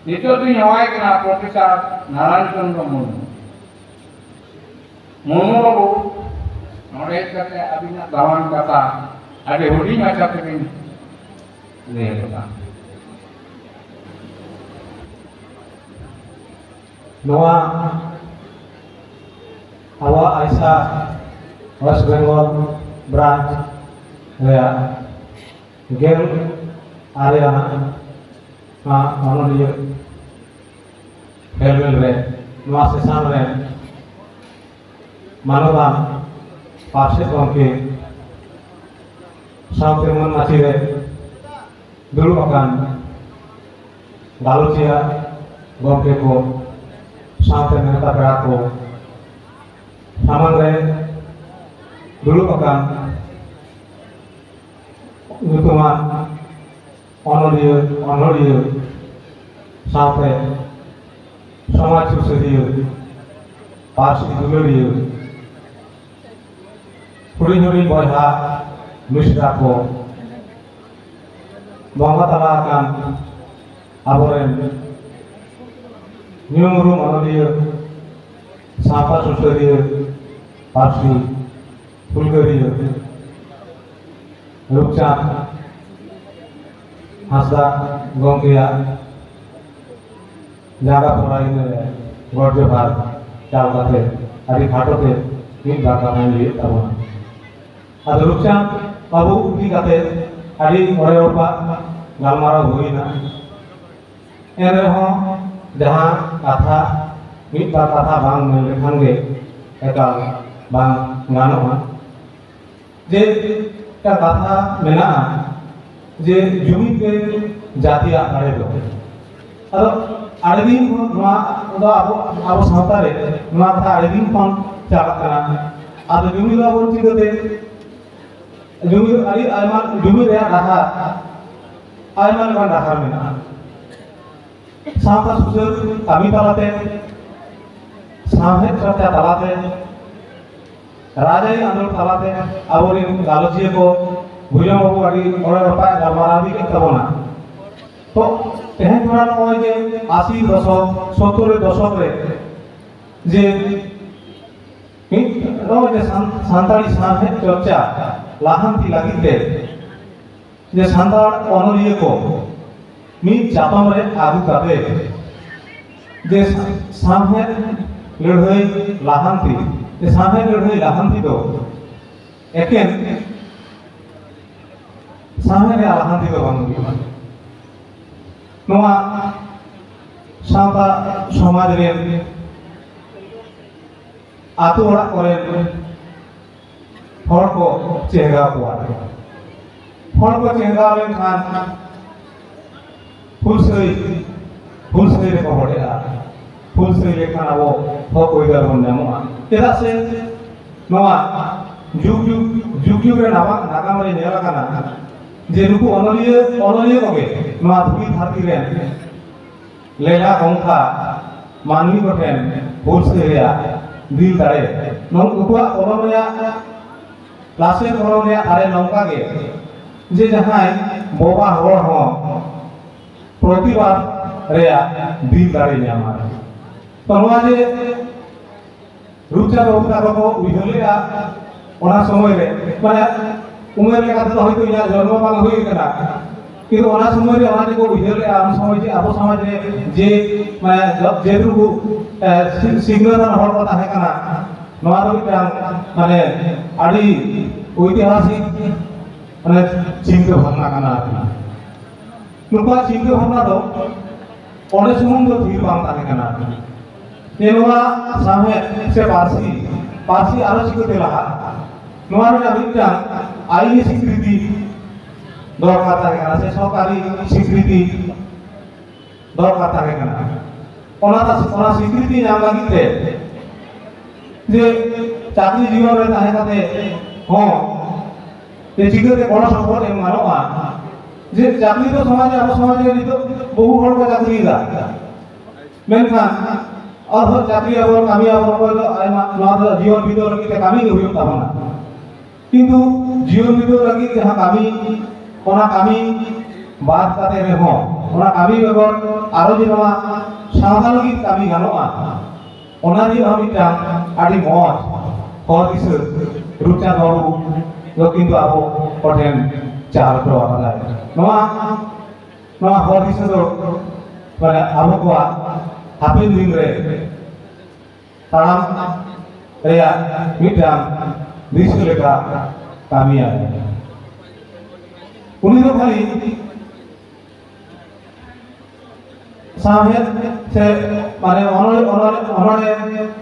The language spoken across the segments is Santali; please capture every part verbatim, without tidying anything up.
ᱱᱤᱛᱚᱜ ᱫᱚᱧ ᱦᱚᱦᱚᱣᱟᱭ ᱠᱟᱱᱟ ᱯᱨᱚᱯᱷᱮᱥᱚᱨ ᱱᱟᱨᱟᱭᱚᱱ ᱪᱚᱸᱫᱽᱨᱚ ᱢᱩᱨᱢᱩ᱾ ᱢᱩᱨᱢᱩ ᱵᱟᱹᱵᱩ, ᱱᱚᱰᱮ ᱦᱮᱡ ᱠᱟᱛᱮ ᱟᱹᱵᱤᱱᱟᱜ ᱫᱟᱢᱟᱱ ᱠᱟᱛᱷᱟ ᱟᱹᱰᱤ ᱦᱩᱰᱤᱧ ᱢᱟᱪᱷᱟ ᱛᱮᱵᱤᱱ ᱞᱟᱹᱭ ᱟᱠᱟᱫᱟ᱾ ᱱᱚᱣᱟ ᱟᱵᱚᱣᱟᱜ ᱟᱭᱥᱟ ᱳᱭᱮᱥᱴ ᱵᱮᱝᱜᱚᱞ ᱵᱨᱟᱧᱪ ᱨᱮᱭᱟᱜ ᱜᱮᱞ ᱟᱨᱮ ᱟᱱᱟᱜ ᱱᱚᱣᱟ ᱚᱱᱚᱞᱤᱭᱟᱹ ᱦᱮᱞᱢᱮᱞ ᱨᱮ ᱱᱚᱣᱟ ᱥᱮᱥᱟᱱ ᱨᱮ ᱢᱟᱱᱚᱛᱟᱱ ᱯᱟᱨᱥᱮᱛ ᱜᱚᱢᱠᱮ ᱥᱟᱶᱛᱮ ᱢᱟᱹᱱ ᱢᱟᱹᱪᱤ ᱨᱮ ᱫᱩᱲᱩᱵ ᱟᱠᱟᱱ ᱜᱟᱞᱚᱪᱤᱭᱟᱹ ᱜᱚᱢᱠᱮ ᱠᱚ ᱥᱟᱶᱛᱮ ᱱᱮᱣᱛᱟ ᱯᱮᱲᱟ ᱠᱚ ᱥᱟᱢᱟᱝ ᱨᱮ ᱫᱩᱲᱩᱵ ᱟᱠᱟᱱ ᱧᱩᱛᱩᱢᱟᱱ ᱚᱱᱚᱞᱤᱭᱟᱹ, ᱚᱱᱚᱞᱤᱭᱟᱹ ᱥᱟᱶᱛᱮ ᱥᱚᱢᱟᱡᱽ ᱥᱩᱥᱟᱹᱨᱤᱭᱟᱹ, ᱯᱟᱹᱨᱥᱤ ᱫᱩᱞᱟᱹᱲᱤᱭᱟᱹ, ᱦᱩᱰᱤᱧ ᱦᱩᱰᱤᱧ ᱵᱚᱭᱦᱟ ᱢᱤᱥᱨᱟ ᱠᱚ, ᱵᱚᱸᱜᱟ ᱛᱟᱞᱟ ᱟᱠᱟᱱ ᱟᱵᱚᱨᱮᱱ ᱧᱩᱢ ᱩᱨᱩᱢ ᱚᱱᱚᱞᱤᱭᱟᱹ, ᱥᱟᱶᱛᱟ ᱥᱩᱥᱟᱹᱨᱤᱭᱟᱹ, ᱯᱟᱹᱨᱥᱤ ᱦᱩᱞᱜᱟᱹᱨᱤᱭᱟᱹ ᱨᱩᱯᱪᱟᱸᱫᱽ ᱦᱟᱸᱥᱫᱟ ᱜᱚᱢᱠᱮᱭᱟᱜ ᱡᱟᱸᱜᱟ ᱯᱷᱚᱲᱟᱭᱤᱱ ᱨᱮ ᱜᱚᱰ ᱡᱚᱦᱟᱨ ᱪᱟᱞ ᱠᱟᱛᱮ ᱟᱹᱰᱤ ᱠᱷᱟᱴᱚ ᱛᱮ ᱢᱤᱫ ᱵᱟᱨ ᱠᱟᱛᱷᱟᱧ ᱞᱟᱹᱭᱮᱫ ᱛᱟᱵᱚᱱᱟ᱾ ᱟᱫᱚ ᱨᱩᱯᱪᱟᱸᱫᱽ ᱵᱟᱹᱵᱩ ᱤᱫᱤ ᱠᱟᱛᱮ ᱟᱹᱰᱤ ᱚᱲᱮ ᱚᱲᱯᱟ ᱜᱟᱞᱢᱟᱨᱟᱣ ᱦᱩᱭᱱᱟ᱾ ᱮᱱ ᱨᱮᱦᱚᱸ ᱡᱟᱦᱟᱸ ᱠᱟᱛᱷᱟ, ᱢᱤᱫ ᱵᱟᱨ ᱠᱟᱛᱷᱟ ᱵᱟᱝ ᱢᱮᱱ ᱞᱮᱠᱷᱟᱱ ᱜᱮ ᱮᱠᱟᱞ ᱵᱟᱝ ᱜᱟᱱᱚᱜᱼᱟ᱾ ᱡᱮ ᱢᱤᱫᱴᱟᱝ ᱠᱟᱛᱷᱟ ᱢᱮᱱᱟᱜᱼᱟ ᱡᱮ ᱡᱩᱢᱤᱫ ᱜᱮ ᱡᱟᱹᱛᱤᱭᱟᱜ ᱫᱟᱲᱮ ᱫᱚ᱾ ᱟᱫᱚ ᱟᱹᱰᱤ ᱫᱤᱱ ᱠᱷᱚᱱ ᱱᱚᱣᱟ ᱫᱚ ᱟᱵᱚ, ᱟᱵᱚ ᱥᱟᱶᱛᱟ ᱨᱮ ᱱᱚᱣᱟ ᱠᱟᱛᱷᱟ ᱟᱹᱰᱤ ᱫᱤᱱ ᱠᱷᱚᱱ ᱪᱟᱞᱟᱜ ᱠᱟᱱᱟ᱾ ᱟᱫᱚ ᱡᱩᱢᱤᱫ ᱟᱵᱚᱱ ᱪᱤᱠᱟᱹᱛᱮ? ᱡᱩᱢᱤᱫ ᱟᱹᱰᱤ ᱟᱭᱢᱟ, ᱡᱩᱢᱤᱫ ᱨᱮᱭᱟᱜ ᱰᱟᱦᱟᱨ ᱟᱭᱢᱟ ᱞᱮᱠᱟᱱ ᱰᱟᱦᱟᱨ ᱢᱮᱱᱟᱜᱼᱟ᱾ ᱥᱟᱶᱛᱟ ᱥᱩᱥᱟᱹᱨ ᱠᱟᱹᱢᱤ ᱛᱟᱞᱟᱛᱮ, ᱥᱟᱶᱦᱮᱫ ᱪᱚᱨᱪᱟ ᱛᱟᱞᱟᱛᱮ, ᱨᱟᱡᱽᱟᱹᱨᱤ ᱟᱸᱫᱳᱲ ᱛᱟᱞᱟᱛᱮ ᱟᱵᱚᱨᱮᱱ ᱜᱟᱞᱚᱪᱤᱭᱟᱹ ᱠᱚ ᱵᱷᱩᱡᱚᱝ ᱵᱟᱹᱵᱩ ᱟᱹᱰᱤ ᱚᱲᱮ ᱨᱟᱯᱟᱭ ᱜᱟᱞᱢᱟᱨᱟᱣ ᱤᱫᱤ ᱠᱮᱫ ᱛᱟᱵᱚᱱᱟ᱾ ᱛᱮᱦᱮᱧ ᱛᱷᱚᱲᱟ ᱱᱚᱜᱼᱚᱭ ᱡᱮ ᱟᱥᱤ ᱫᱚᱥᱚᱠ, ᱥᱚᱛᱛᱚᱨ ᱫᱚᱥᱚᱠ ᱨᱮ ᱡᱮ ᱢᱤᱫ ᱱᱚᱜᱼᱚᱭ ᱡᱮ ᱥᱟᱱ-, ᱥᱟᱱᱛᱟᱲᱤ ᱥᱟᱶᱦᱮᱫ ᱪᱚᱨᱪᱟ ᱞᱟᱦᱟᱱᱛᱤ ᱞᱟᱹᱜᱤᱫ ᱛᱮ ᱡᱮ ᱥᱟᱱᱛᱟᱲ ᱚᱱᱚᱞᱤᱭᱟᱹ ᱠᱚ ᱢᱤᱫ ᱪᱟᱛᱚᱢ ᱨᱮ ᱟᱹᱜᱩ ᱠᱟᱛᱮ ᱡᱮ ᱥᱟ-, ᱥᱟᱶᱦᱮᱫ ᱞᱟᱹᱲᱦᱟᱹᱭ ᱞᱟᱦᱟᱱᱛᱤ, ᱡᱮ ᱥᱟᱶᱦᱮᱫ ᱞᱟᱹᱲᱦᱟᱹᱭ ᱞᱟᱦᱟᱱᱛᱤ ᱫᱚ ᱮᱠᱮᱱ ᱥᱟᱶᱦᱮᱫ ᱨᱮᱭᱟᱜ ᱞᱟᱦᱟᱱᱛᱤ ᱫᱚ ᱵᱟᱝ ᱦᱩᱭᱩᱜᱼᱟ᱾ ᱱᱚᱣᱟ ᱥᱟᱶᱛᱟ ᱥᱚᱢᱟᱡᱽ ᱨᱮᱱ ᱟᱛᱳ ᱚᱲᱟᱜ ᱠᱚᱨᱮᱱ ᱦᱚᱲ ᱠᱚ ᱪᱮᱦᱨᱟ ᱠᱚᱣᱟ᱾ ᱦᱚᱲ ᱠᱚ ᱪᱮᱦᱨᱟ ᱞᱮᱱᱠᱷᱟᱱ ᱦᱩᱞᱥᱟᱹᱭ, ᱦᱩᱞᱥᱟᱹᱭ ᱨᱮᱠᱚ ᱦᱚᱲᱮᱜᱼᱟ᱾ ᱦᱩᱞᱥᱟᱹᱭ ᱞᱮᱠᱷᱟᱱ ᱟᱵᱚ ᱦᱚᱠ ᱟᱹᱭᱫᱟᱹᱨ ᱵᱚᱱ ᱧᱟᱢᱚᱜᱼᱟ᱾ ᱪᱮᱫᱟᱜ ᱥᱮ ᱱᱚᱣᱟ ᱡᱩᱜᱽ ᱡᱩᱜᱽ, ᱡᱩᱜᱽ ᱡᱩᱜᱽ ᱨᱮ ᱱᱟᱣᱟ ᱱᱟᱜᱟᱢ ᱨᱮ ᱧᱮᱞ ᱟᱠᱟᱱᱟ ᱡᱮ ᱱᱩᱠᱩ ᱚᱱᱚᱞᱤᱭᱟᱹ, ᱚᱱᱚᱞᱤᱭᱟᱹ ᱠᱚᱜᱮ ᱱᱚᱣᱟ ᱫᱷᱩᱲᱤ ᱫᱷᱟᱹᱨᱛᱤ ᱨᱮᱱ ᱞᱮᱞᱟ ᱠᱚᱝᱠᱟ ᱢᱟᱹᱱᱢᱤ ᱠᱚᱴᱷᱮᱱ ᱦᱩᱞᱥᱟᱹᱭ ᱨᱮᱭᱟᱜ ᱫᱤᱞ ᱫᱟᱲᱮ, ᱱᱩᱠᱩᱣᱟᱜ ᱠᱚᱞᱚᱢ ᱨᱮᱭᱟᱜ, ᱯᱞᱟᱥᱴᱤᱠ ᱠᱚᱞᱚᱢ ᱨᱮᱭᱟᱜ ᱫᱟᱲᱮ ᱱᱚᱝᱠᱟ ᱜᱮ ᱡᱮ ᱡᱟᱦᱟᱸᱭ ᱵᱚᱵᱟ ᱦᱚᱲ ᱦᱚᱸ ᱯᱨᱚᱛᱤᱵᱟᱫ ᱨᱮᱭᱟᱜ ᱫᱤᱞ ᱫᱟᱲᱮ ᱧᱟᱢᱟ᱾ ᱛᱚ ᱱᱚᱣᱟ ᱡᱮ ᱨᱩᱯᱪᱟᱸᱫᱽ ᱵᱟᱹᱵᱩ ᱛᱟᱠᱚ ᱠᱚ ᱩᱭᱦᱟᱹᱨ ᱞᱮᱫᱼᱟ ᱚᱱᱟ ᱥᱚᱢᱚᱭ ᱨᱮ, ᱢᱟᱱᱮ ᱩᱢᱮᱨ ᱞᱮᱠᱟ ᱛᱮᱫᱚ ᱦᱚᱭᱛᱳ ᱤᱧᱟᱹᱜ ᱡᱚᱱᱢᱚ ᱵᱟᱝ ᱦᱩᱭ ᱟᱠᱟᱱᱟ, ᱠᱤᱱᱛᱩ ᱚᱱᱟ ᱥᱚᱢᱚᱭ ᱨᱮ ᱚᱱᱟ ᱡᱮᱠᱚ ᱩᱭᱦᱟᱹᱨ ᱞᱮᱫᱼᱟ ᱩᱱ ᱥᱚᱢᱚᱭ ᱡᱮ ᱟᱵᱚ ᱥᱚᱢᱟᱡᱽ ᱨᱮ ᱡᱮ, ᱢᱟᱱᱮ ᱡᱮᱴᱩᱠᱩ ᱮ, ᱥᱤ-, ᱥᱤᱠᱷᱱᱟᱹᱛ ᱟᱱ ᱦᱚᱲ ᱠᱚ ᱛᱟᱦᱮᱸ ᱠᱟᱱᱟ, ᱱᱚᱣᱟ ᱫᱚ ᱢᱤᱫᱴᱟᱝ ᱢᱟᱱᱮ ᱟᱹᱰᱤ ᱳᱭᱛᱤᱦᱟᱥᱤᱠ ᱢᱟᱱᱮ ᱪᱤᱱᱛᱟᱹ ᱵᱷᱟᱵᱽᱱᱟ ᱠᱟᱱᱟ ᱟᱨᱠᱤ᱾ ᱱᱩᱠᱩᱣᱟᱜ ᱪᱤᱱᱛᱟᱹ ᱵᱷᱟᱵᱽᱱᱟ ᱫᱚ ᱚᱸᱰᱮ ᱥᱩᱢᱩᱝ ᱫᱚ ᱛᱷᱤᱨ ᱵᱟᱝ ᱛᱟᱦᱮᱸ ᱠᱟᱱᱟ᱾ ᱡᱮ ᱱᱚᱣᱟ ᱥᱟᱶᱦᱮᱫ ᱥᱮ ᱯᱟᱹᱨᱥᱤ, ᱯᱟᱹᱨᱥᱤ ᱟᱨᱚ ᱪᱤᱠᱟᱹᱛᱮ ᱞᱟᱦᱟᱜᱼᱟ, ᱱᱚᱣᱟ ᱨᱮᱱᱟᱜ ᱢᱤᱫᱴᱟᱝ ᱟᱹᱭᱤᱱᱤ ᱥᱤᱠᱨᱤᱛᱤ ᱫᱚᱨᱠᱟᱨ ᱛᱟᱦᱮᱸ ᱠᱟᱱᱟ ᱥᱮ ᱥᱚᱨᱠᱟᱨᱤ ᱥᱤᱠᱨᱤᱛᱤ ᱫᱚᱨᱠᱟᱨ ᱛᱟᱦᱮᱸ ᱠᱟᱱᱟ᱾ ᱚᱱᱟ, ᱚᱱᱟ ᱥᱤᱠᱨᱤᱛᱤ ᱧᱟᱢ ᱞᱟᱹᱜᱤᱫ ᱛᱮ ᱡᱮ ᱪᱟᱹᱠᱨᱤ ᱡᱤᱭᱚᱱ ᱨᱮ ᱛᱟᱦᱮᱸ ᱠᱟᱛᱮ ᱦᱚᱸ ᱡᱮ ᱪᱤᱠᱟᱹᱛᱮ ᱜᱚᱲᱚ ᱥᱚᱯᱚᱦᱚᱫ ᱮᱢ ᱜᱟᱱᱚᱜᱼᱟ, ᱡᱮ ᱪᱟᱹᱠᱨᱤ ᱫᱚ ᱥᱚᱢᱟᱡᱽ, ᱟᱵᱚ ᱥᱚᱢᱟᱡᱽ ᱨᱮ ᱱᱤᱛᱚᱜ ᱵᱚᱦᱩ ᱦᱚᱲ ᱠᱚ ᱪᱟᱹᱠᱨᱤᱭᱮᱫᱟ, ᱢᱮᱱᱠᱷᱟᱱ ᱟᱨᱦᱚᱸ ᱪᱟᱹᱠᱨᱤᱭᱟᱵᱚᱱ, ᱠᱟᱹᱢᱤᱭᱟᱵᱚᱱ, ᱚᱠᱚᱭ ᱫᱚ ᱟᱭᱢᱟ, ᱱᱚᱣᱟ ᱫᱚ ᱡᱤᱭᱚᱱ ᱵᱤᱛᱟᱹᱣ ᱞᱟᱹᱜᱤᱫ ᱛᱮ ᱠᱟᱹᱢᱤ ᱜᱮ ᱦᱩᱭᱩᱜ ᱛᱟᱵᱚᱱᱟ᱾ ᱠᱤᱱᱛᱩ ᱡᱤᱭᱚᱱ ᱵᱤᱛᱟᱹᱣ ᱞᱟᱹᱜᱤᱫ ᱡᱟᱦᱟᱸ ᱠᱟᱹᱢᱤ, ᱚᱱᱟ ᱠᱟᱹᱢᱤ ᱵᱟᱫ ᱠᱟᱛᱮ ᱨᱮᱦᱚᱸ ᱚᱱᱟ ᱠᱟᱹᱢᱤ ᱵᱮᱜᱚᱨ ᱟᱨᱚ ᱡᱮ ᱱᱚᱣᱟ ᱥᱟᱶᱛᱟ ᱞᱟᱹᱜᱤᱫ ᱠᱟᱹᱢᱤ ᱜᱟᱱᱚᱜᱼᱟ, ᱚᱱᱟ ᱨᱮᱭᱟᱜ ᱦᱚᱸ ᱢᱤᱫᱴᱟᱝ ᱟᱹᱰᱤ ᱢᱚᱡᱽ ᱦᱚᱨ ᱫᱤᱥᱟᱹ ᱨᱩᱯᱪᱟᱸᱫᱽ ᱵᱟᱹᱵᱩ ᱫᱚ ᱠᱤᱱᱛᱩ ᱟᱵᱚ ᱠᱚᱴᱷᱮᱱ ᱪᱟᱞ ᱦᱚᱴᱚ ᱟᱠᱟᱫᱟᱭ᱾ ᱱᱚᱣᱟ, ᱱᱚᱣᱟ ᱦᱚᱨ ᱫᱤᱥᱟᱹ ᱫᱚ ᱢᱟᱱᱮ ᱟᱵᱚ ᱠᱚᱣᱟᱜ ᱦᱟᱯᱮᱱ ᱫᱤᱱ ᱨᱮ ᱛᱟᱲᱟᱢ ᱨᱮᱭᱟᱜ ᱢᱤᱫᱴᱟᱝ ᱫᱤᱥᱟᱹ ᱞᱮᱠᱟ ᱠᱟᱹᱢᱤᱭᱟᱭ᱾ ᱩᱱᱤ ᱫᱚ ᱠᱷᱟᱹᱞᱤ ᱥᱟᱶᱦᱮᱫ ᱥᱮ ᱢᱟᱱᱮ ᱚᱱᱚᱲ-, ᱚᱱᱚᱲ-, ᱚᱱᱚᱲᱦᱮ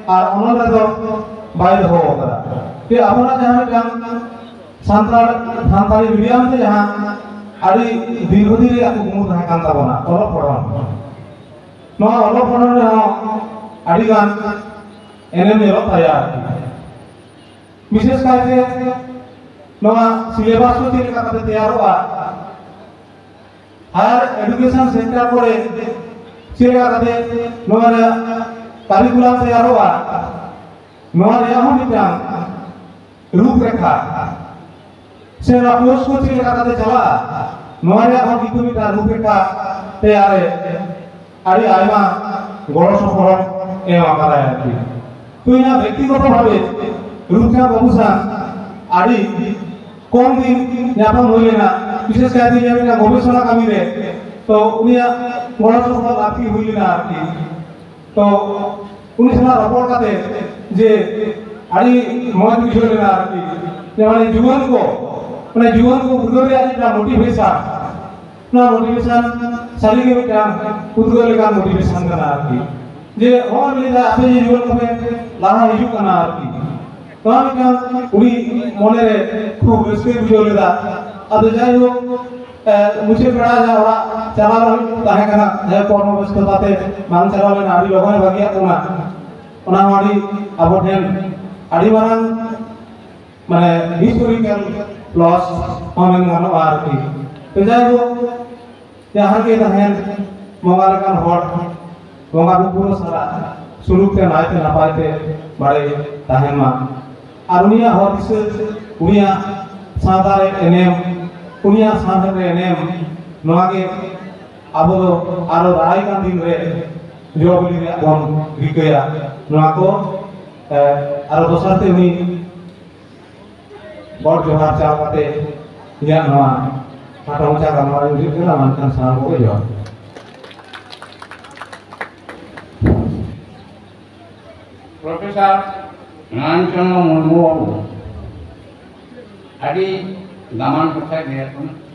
ᱟᱨ ᱚᱱᱚᱞ ᱨᱮᱫᱚ ᱵᱟᱭ ᱫᱚᱦᱚ ᱟᱠᱟᱫᱟ᱾ ᱡᱮ ᱟᱵᱚᱱᱟᱜ ᱡᱟᱦᱟᱸ ᱢᱤᱫᱴᱟᱝ ᱥᱟᱱᱛᱟᱲ, ᱥᱟᱱᱛᱟᱲᱤ medium ᱛᱮ ᱡᱟᱦᱟᱸ ᱟᱹᱰᱤ ᱫᱤᱨᱜᱷᱚ ᱫᱤᱱ ᱨᱮᱭᱟᱜ ᱠᱩᱠᱢᱩ ᱛᱟᱦᱮᱸ ᱠᱟᱱ ᱛᱟᱵᱚᱱᱟ, ᱚᱞᱚᱜ ᱯᱚᱲᱦᱚᱱ, ᱱᱚᱣᱟ ᱚᱞᱚᱜ ᱯᱚᱲᱦᱚᱱ ᱨᱮᱦᱚᱸ ᱟᱹᱰᱤ ᱜᱟᱱ ᱮᱱᱮᱢ ᱧᱮᱞᱚᱜ ᱛᱟᱭᱟ ᱟᱨᱠᱤ᱾ ᱵᱤᱥᱮᱥ ᱠᱟᱭᱛᱮ ᱱᱚᱣᱟ syllabus ᱠᱚ ᱪᱮᱫ ᱞᱮᱠᱟ ᱠᱟᱛᱮ ᱛᱮᱭᱟᱨᱚᱜᱼᱟ, higher education sector ᱠᱚᱨᱮ ᱪᱮᱫ ᱞᱮᱠᱟ ᱠᱟᱛᱮ ᱱᱚᱣᱟ ᱨᱮᱭᱟᱜ curriculum ᱛᱮᱭᱟᱨᱚᱜᱼᱟ, ᱱᱚᱣᱟ ᱨᱮᱭᱟᱜ ᱦᱚᱸ ᱢᱤᱫᱴᱟᱝ ᱨᱩᱯᱨᱮᱠᱷᱟ ᱥᱮ ᱱᱚᱣᱟ course ᱠᱚ ᱪᱮᱫ ᱞᱮᱠᱟ ᱠᱟᱛᱮ ᱪᱟᱞᱟᱜᱼᱟ, ᱱᱚᱣᱟ ᱨᱮᱭᱟᱜ ᱦᱚᱸ ᱠᱤᱱᱛᱩ ᱢᱤᱫᱴᱟᱝ ᱨᱩᱯᱨᱮᱠᱷᱟ ᱛᱮᱭᱟᱨ ᱨᱮ ᱟᱹᱰᱤ ᱟᱭᱢᱟ ᱜᱚᱲᱚ ᱥᱚᱯᱚᱦᱚᱫ ᱮᱢ ᱟᱠᱟᱫᱟᱭ ᱟᱨᱠᱤ᱾ ᱛᱚ ᱤᱧᱟᱹᱜ ᱵᱮᱠᱛᱤᱜᱚᱛᱚ ᱵᱷᱟᱵᱮ ᱨᱩᱯᱪᱟᱸᱫᱽ ᱵᱟᱹᱵᱩ ᱥᱟᱶ ᱟᱹᱰᱤ ᱠᱚᱢ ᱫᱤᱱ ᱧᱟᱯᱟᱢ ᱦᱩᱭ ᱞᱮᱱᱟ, ᱵᱤᱥᱮᱥ ᱠᱟᱭᱛᱮ ᱤᱧᱟᱹᱜ ᱢᱤᱫᱴᱟᱝ ᱜᱚᱵᱮᱥᱚᱱᱟ ᱠᱟᱹᱢᱤ ᱨᱮ᱾ ᱛᱚ ᱩᱱᱤᱭᱟᱜ ᱜᱚᱲᱚ ᱥᱚᱯᱚᱦᱚᱫ ᱞᱟᱹᱠᱛᱤ ᱦᱩᱭ ᱞᱮᱱᱟ ᱟᱨᱠᱤ᱾ ᱛᱚ ᱩᱱᱤ ᱥᱟᱞᱟᱜ ᱨᱚᱯᱚᱲ ᱠᱟᱛᱮ ᱡᱮ ᱟᱹᱰᱤ ᱢᱚᱡᱽ ᱵᱩᱡᱷᱟᱹᱣ ᱞᱮᱱᱟ ᱟᱨᱠᱤ, ᱡᱮ ᱢᱟᱱᱮ ᱡᱩᱣᱟᱹᱱ ᱠᱚ, ᱢᱟᱱᱮ ᱡᱩᱣᱟᱹᱱ ᱠᱚ ᱩᱫᱽᱜᱟᱹᱣ ᱨᱮᱭᱟᱜ ᱢᱤᱫᱴᱟᱝ motivation, ᱱᱚᱣᱟ motivation ᱥᱟᱹᱨᱤᱜᱮ ᱢᱤᱫᱴᱟᱝ ᱩᱫᱽᱜᱟᱹᱣ ᱞᱮᱠᱟᱱ motivation ᱠᱟᱱᱟ ᱟᱨᱠᱤ᱾ ᱡᱮ ᱦᱚᱸᱜᱼᱚᱭ ᱞᱟᱹᱭᱫᱟ ᱟᱯᱮ ᱡᱮ ᱡᱩᱣᱟᱹᱱ ᱠᱚᱯᱮ ᱞᱟᱦᱟ ᱦᱤᱡᱩᱜ ᱠᱟᱱᱟ ᱟᱨᱠᱤ, ᱱᱚᱣᱟ ᱢᱤᱫᱴᱟᱝ ᱩᱱᱤ ᱢᱚᱱᱮᱨᱮ ᱠᱷᱩᱵ ᱨᱟᱹᱥᱠᱟᱹᱭ ᱵᱩᱡᱷᱟᱹᱣ ᱞᱮᱫᱟ᱾ ᱟᱫᱚ ᱡᱟᱭᱦᱳᱠ, ᱮ, ᱢᱩᱪᱟᱹᱫ ᱵᱮᱲᱟ ᱡᱟᱦᱟᱸ ᱚᱲᱟᱜ ᱪᱟᱞᱟᱣ ᱞᱟᱹᱜᱤᱫ ᱛᱟᱦᱮᱸ ᱠᱟᱱᱟ, ᱡᱟᱭᱦᱳᱠ ᱠᱚᱨᱢᱚ ᱵᱮᱥᱛᱚᱛᱟ ᱛᱮ ᱵᱟᱝ ᱪᱟᱞᱟᱣ ᱞᱮᱱᱟ, ᱟᱹᱰᱤ ᱞᱚᱜᱚᱱᱮ ᱵᱟᱹᱜᱤᱭᱟᱫ ᱵᱚᱱᱟ᱾ ᱚᱱᱟ ᱦᱚᱸ ᱟᱹᱰᱤ ᱟᱵᱚ ᱴᱷᱮᱱ ᱟᱹᱰᱤ ᱢᱟᱨᱟᱝ ᱢᱟᱱᱮ historical loss ᱦᱚᱸ ᱢᱮᱱ ᱜᱟᱱᱚᱜᱼᱟ ᱟᱨᱠᱤ᱾ ᱛᱚ ᱡᱟᱭᱦᱳᱠ, ᱡᱟᱦᱟᱸ ᱨᱮᱜᱮ ᱛᱟᱦᱮᱱ ᱵᱚᱸᱜᱟ ᱞᱮᱠᱟᱱ ᱦᱚᱲ ᱵᱚᱸᱜᱟ ᱵᱩᱨᱩ ᱥᱟᱞᱟᱜ ᱥᱩᱞᱩᱠ ᱛᱮ ᱱᱟᱭᱛᱮ ᱱᱟᱯᱟᱭ ᱛᱮ ᱵᱟᱲᱮ ᱛᱟᱦᱮᱱ ᱢᱟ᱾ ᱟᱨ ᱩᱱᱤᱭᱟᱜ ᱦᱚᱨ ᱫᱤᱥᱟᱹ, ᱩᱱᱤᱭᱟᱜ ᱥᱟᱶᱛᱟ ᱨᱮ ᱮᱱᱮᱢ, ᱩᱱᱤᱭᱟᱜ ᱥᱟᱶᱦᱮᱫ ᱨᱮ ᱮᱱᱮᱢ, ᱱᱚᱣᱟ ᱜᱮ ᱟᱵᱚ ᱫᱚ ᱟᱨᱚ ᱫᱟᱨᱟᱭ ᱠᱟᱱ ᱫᱤᱱ ᱨᱮ ᱡᱚ ᱵᱤᱞᱤ ᱨᱮᱭᱟᱜ ᱵᱚᱱ ᱨᱤᱠᱟᱹᱭᱟ᱾ ᱱᱚᱣᱟ ᱠᱚ, ᱮ, ᱟᱨᱚ ᱫᱚᱥᱟᱨ ᱛᱮ ᱩᱱᱤ ᱜᱚᱰ ᱡᱚᱦᱟᱨ ᱪᱟᱞ ᱠᱟᱛᱮ ᱤᱧᱟᱹᱜ ᱱᱚᱣᱟ ᱠᱷᱟᱴᱚ ᱢᱟᱪᱷᱟ ᱜᱟᱞᱢᱟᱨᱟᱣ ᱤᱧ ᱢᱩᱪᱟᱹᱫ ᱠᱮᱫᱟ᱾ ᱢᱟ ᱮᱱᱠᱷᱟᱱ ᱥᱟᱱᱟᱢ ᱠᱚᱜᱮ ᱡᱚᱦᱟᱨ᱾ ᱯᱨᱚᱯᱷᱮᱥᱚᱨ ᱱᱟᱨᱟᱭᱚᱱ ᱪᱚᱸᱫᱽᱨᱚ ᱢᱩᱨᱢᱩ ᱵᱟᱵᱩ ᱟᱹᱰᱤ ᱫᱟᱢᱟᱱ ᱠᱟᱛᱷᱟᱭ ᱞᱟᱹᱭ ᱟᱠᱚ ᱠᱟᱱᱟ᱾